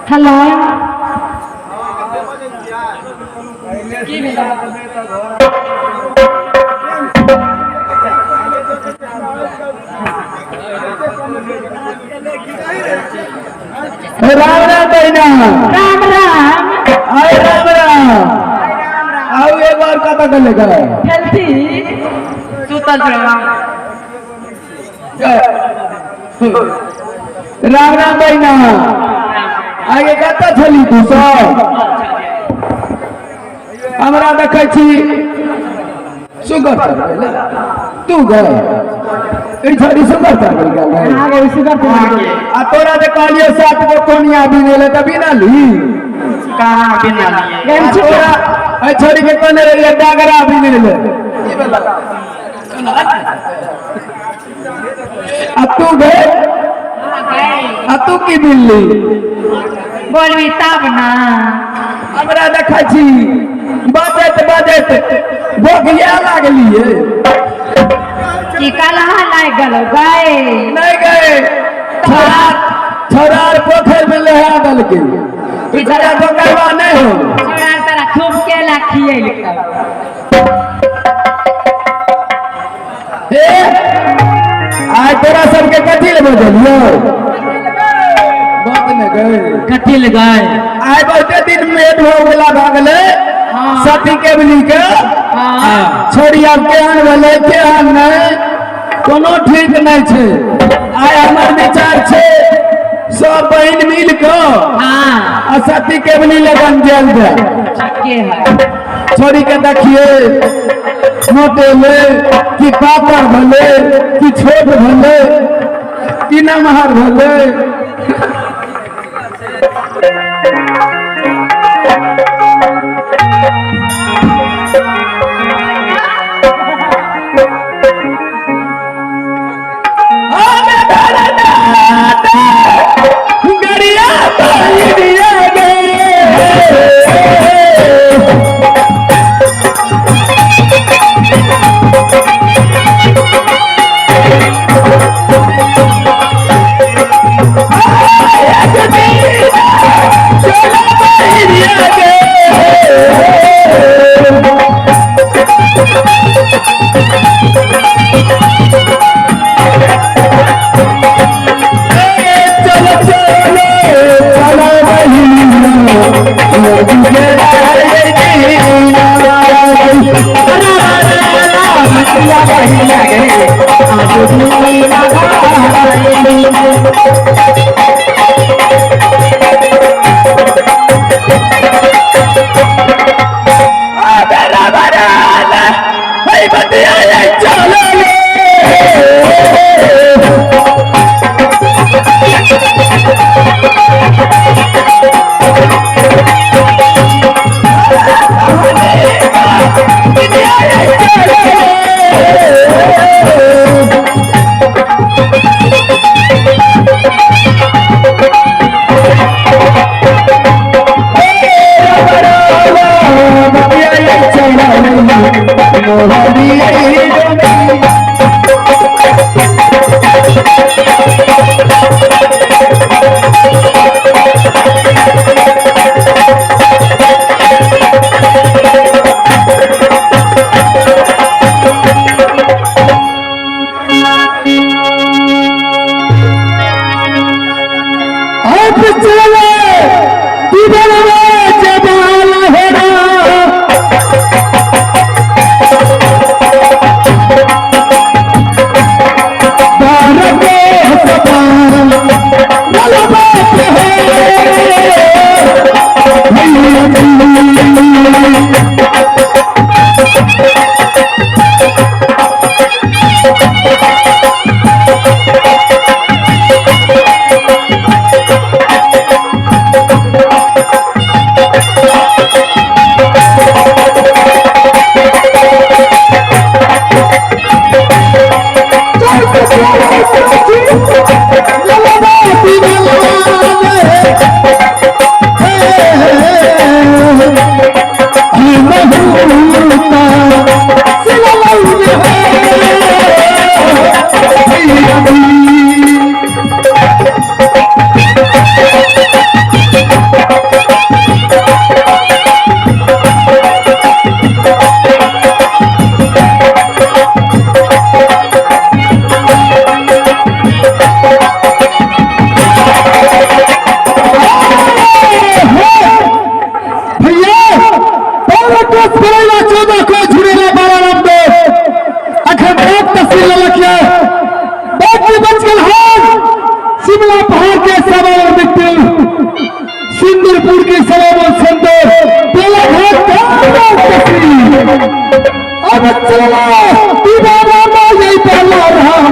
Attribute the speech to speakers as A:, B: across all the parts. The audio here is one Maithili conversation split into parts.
A: हेलो
B: राम राम बहिना।
A: राम राम।
B: आए राम राम। आओ एक बार कत गेलै गए
A: हेल्थी
C: सुतल राम।
B: राम राम बहिना। आगे कत छली तू सब? हमरा देखै छी सुगर तू गए ई छोरी सुगर तर गेल।
A: हां गए सुगर तर।
B: आ तोरा जे कहलियो 7 गो कोनिया बिनेले त बिना ली
C: कहां बिना लिए?
B: तोरा ए छोरी के कहने रहिए डागरा बिनेले आ तू गए आ तू की बिनली
A: बोलबी तब ना।
B: हमरा देखै छी बाजैत बाजैत बोकिया लागलिए
A: की कलहा लागि गेलो गए
B: नहीं गए। छोरार पोखर में लहा देलकै पिछड़ा बोकरवा नहीं हो।
A: छोरार तोरा खूब केला खियेलकै।
B: ए आइ तोरा सबके कथी ले बजलियो बात नहीं गए
C: कथी ले गए?
B: आइ बहुते दिन मेट हो गेला भागले सती के बली के छोड़ी आब केहन भेलै केहन नहीं कोनो ठीक नहीं छै। आइ हमर विचार छै सब बहिन मिल के आ सती के बली लगन जेल दे। छोड़ी के देखिए मोटेले कि पातर भले कि छोट भले कि नमहर भले। Yeah. रामचंद्रपुर के सलामत संतोष अब चला दीवाना यही पहला राम।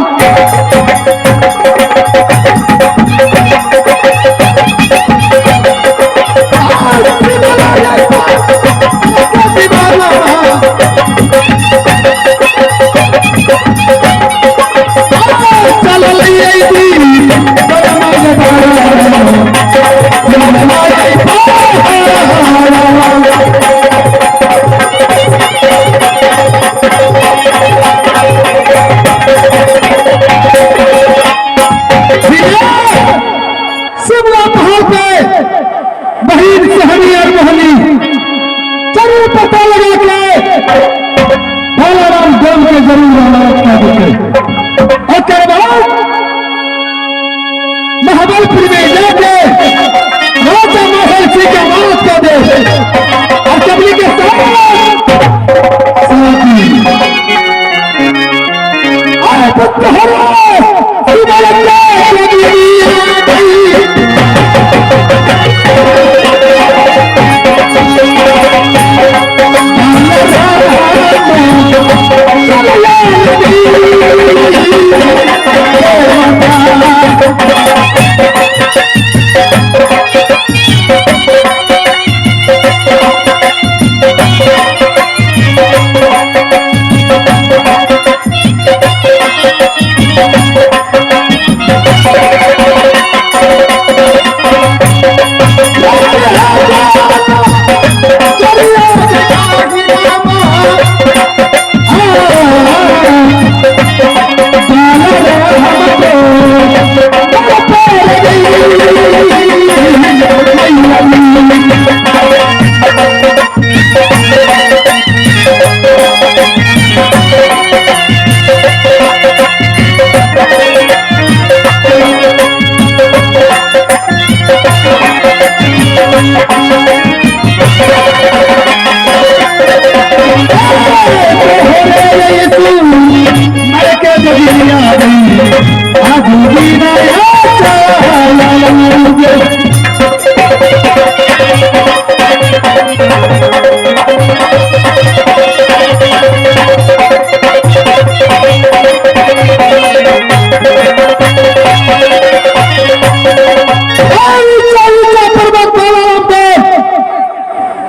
B: शिमला पहाड़ पे बहीन सहनी और मोहनी जरूर पता लगा के भोलाराम डोम के जरूर अमानत कर देते और बाद महाबलपुर में जाके राजा मोहन सिंह के अमानत कर दे और कबली के साथ आए पुत्र हरो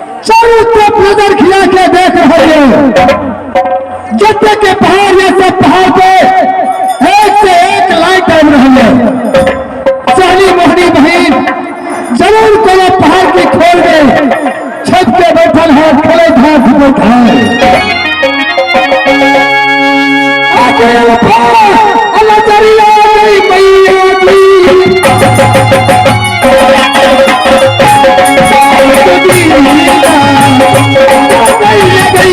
B: नजर खिला के देख रहे हो जत्ते के पहाड़ ये सब पहाड़ पे एक से एक लाइट आब रही है। सहनी मोहनी बहन जरूर कोनो पहाड़ के खोल में छत के बैठल है खेलत है घूमत है। अल्लाह मैया जी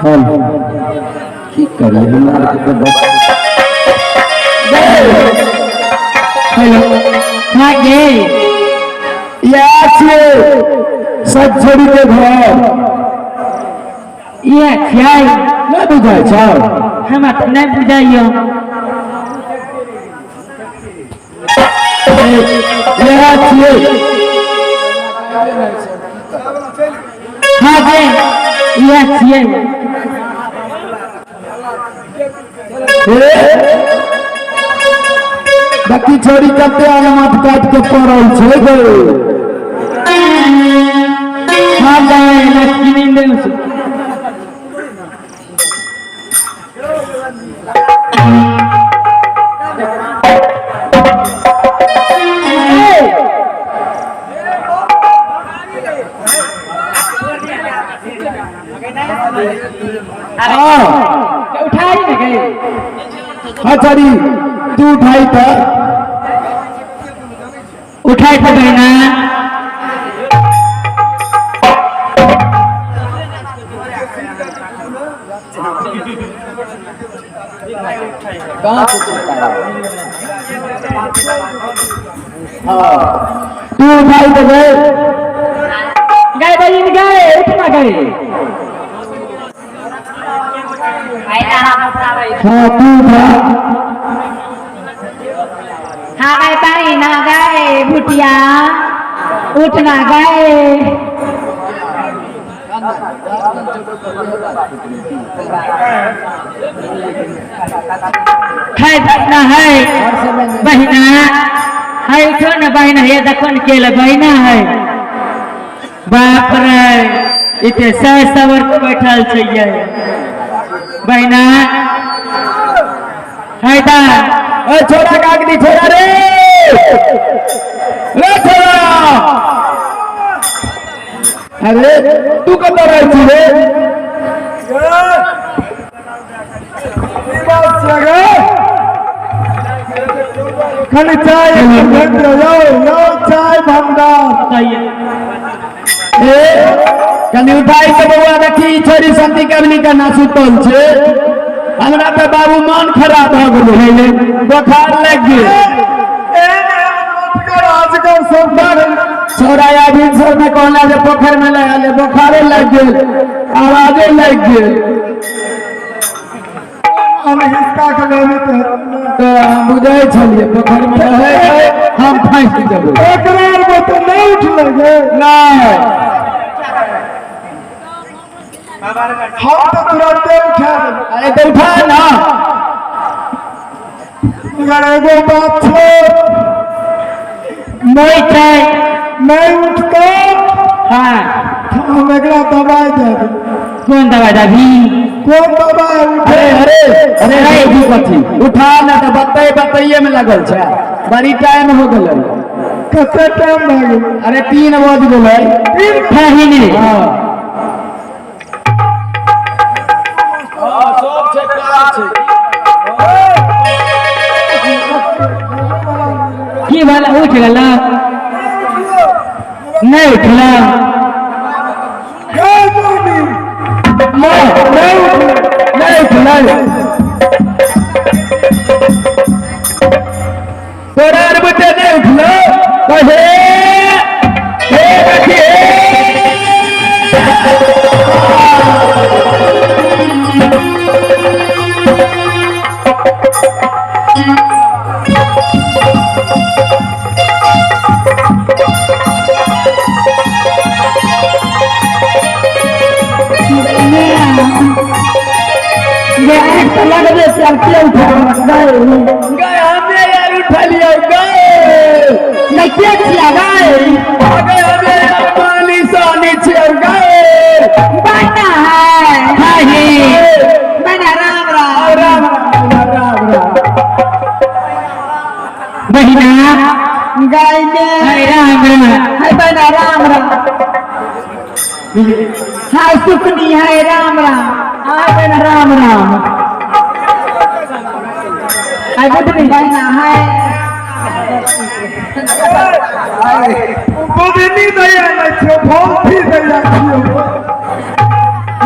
B: हम की करिए हमरा आरके तऽ बस।
A: हेलो, हाँ गे।
B: इएह छियै सब छोड़ी के घर।
A: इएह छियै?
B: नहि बुझाइ छौ?
A: हमरा तऽ नहि बुझाइयो।
B: इएह छियै।
A: हाँ गे, इएह छियै।
B: हे देखी छोड़ी कते आलमत काटि के पड़ल छै गो।
A: हाँ गे, लड़की नींद में।
B: हाँ।
A: उठाई ना गए?
B: हाँ छोड़ी, तू उठाई तऽ।
A: उठाई तो बहना।
B: कहाँ से चलता है? हाँ, तू उठाई तो गए।
A: गए बहन, गए, उठना गए।
B: हाँ, तू उठा।
A: हाँ गए बहन, हाँ गए भुटिया, उठना गए। है बहना, है बहना, है उठो ना बहना। ये देखो न केला बहना है। बाप रे, इते सह सवर के बैठल छै ये बहना है दा।
B: ए छोरा कागदी, छोरा रे, रे छोरा, अरे तू कतऽ रहै छी रे?
D: खाली चाय यो यो चाय भंडार।
C: बताइए।
B: ए कनी उठाई के बउआ, देखी ई छोरी संती कबली के ना सुतल छै। हमरा तऽ बाबू मन खराब भऽ गेलै, बोखार लागि गेल।
D: आजकल सब
B: छोरा अभी सब में कहला जे पोखरि में लगा ले, बोखारे लागि गेल, आवाजे लागि गेल।
D: हम हिसका के लेने के
B: तऽ हम बुझै छलियै पोखरि में रहै हम फँसि जेबै।
D: एकरा आर में तो नहीं उठले गे?
B: नहि।
D: हम तो तुरंते उठा देबै।
B: अरे तऽ उठा ना।
D: मगर एगो बात छो।
A: मोई छै।
D: नहीं उठतो।
A: हाँ।
D: हम एकरा दवाई दे देबै।
A: कोन दवाई देबही?
D: कोन दवाई उठे?
B: अरे अरे अरे अरे, की कथी, उठा ना तऽ बतै बतैये में लगल छै, बड़ी टाइम हो गेलै।
D: कते टाइम भए गेल?
B: अरे 3 बज गेलै।
A: उठाही ने।
B: हाँ, सब छै, काज छै।
A: की भेल, उठ गेल? नहीं उठला?
D: गे मोनी।
B: नहीं, नहीं उठलै, नहीं उठलै। तोरा आर बुते नहीं उठलो कहे? हे देखी,
A: गे आँख तऽ लगबे से आब के उठा गए?
B: गए, हमे यार उठा लियो गए।
A: नहीं, के छिया गए?
B: गए, हमे यार माली सानी छियो गए।
A: बना है हाही बना, राम राम।
B: राम राम राम राम।
A: बहिना गाय ने है, राम राम है बना, राम राम हाय सुखनी है, राम राम हाय बना, राम राम हाय बुधनी बहना है।
D: बुधनी दैया नहि छियौ, भौजी दैया छियौ।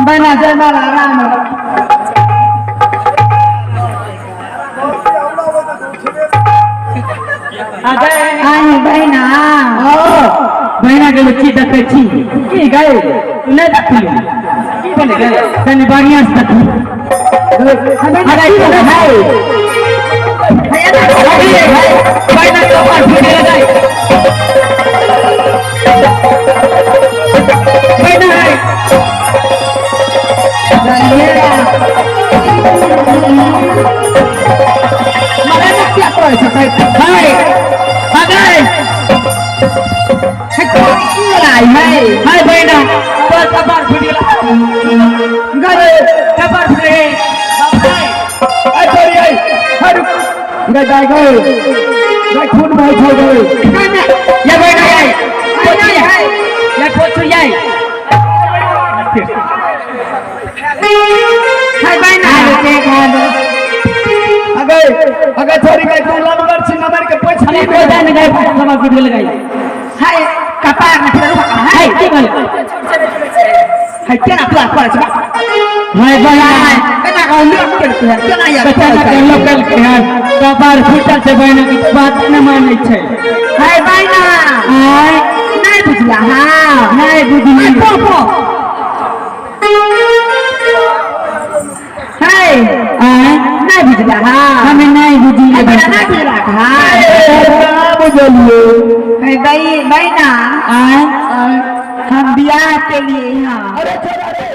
C: बना जयमाला राम।
A: आए बहिना। बहिना के लुच्ची देखै छी
B: की गए?
A: नहि देखली
B: की बने गए?
A: तनी बढ़िया से देखली।
B: अरे है
A: बहिना कपार फूटे गई। बहिना है
B: मरे ना क्या करे छै?
A: हाय अगए
C: है
A: हाय बहिना तोर कपार फूट गेल।
B: गए
A: कपार फूट गई।
B: आई छोरी आई हर गए गए गए गए खून बहै छै गए।
A: ये बहिना आई पोछू ये पोछू आई।
C: हाय बहिना।
B: अगे अगे छोरी गए तू लमगर छी नमर के पोछ
A: अरे कोई जाने गए कपार फूट गेल गई।
C: हाय कपार में फिर रुका।
A: हाय की भेल?
C: हाय केना तू करे छै?
A: हाय बहिना
C: केना कहलियो केना केना यार
A: बच्चा के लोकल के है कपार फूटल छै बहिना के बात नहि मानै छै।
C: हाय बहिना।
A: आय
C: नहीं बुझला? हां
A: नहीं बुझली।
C: पो पो हाय
A: आय
C: नहीं बुझला? हां
A: हमें नहीं बुझली।
C: बहिना नहीं बुझला? हां
B: कहाँ बुझलिए?
C: हाय बहिना
A: आय
C: हम बियाह के लिए हां।
B: अरे छोरा।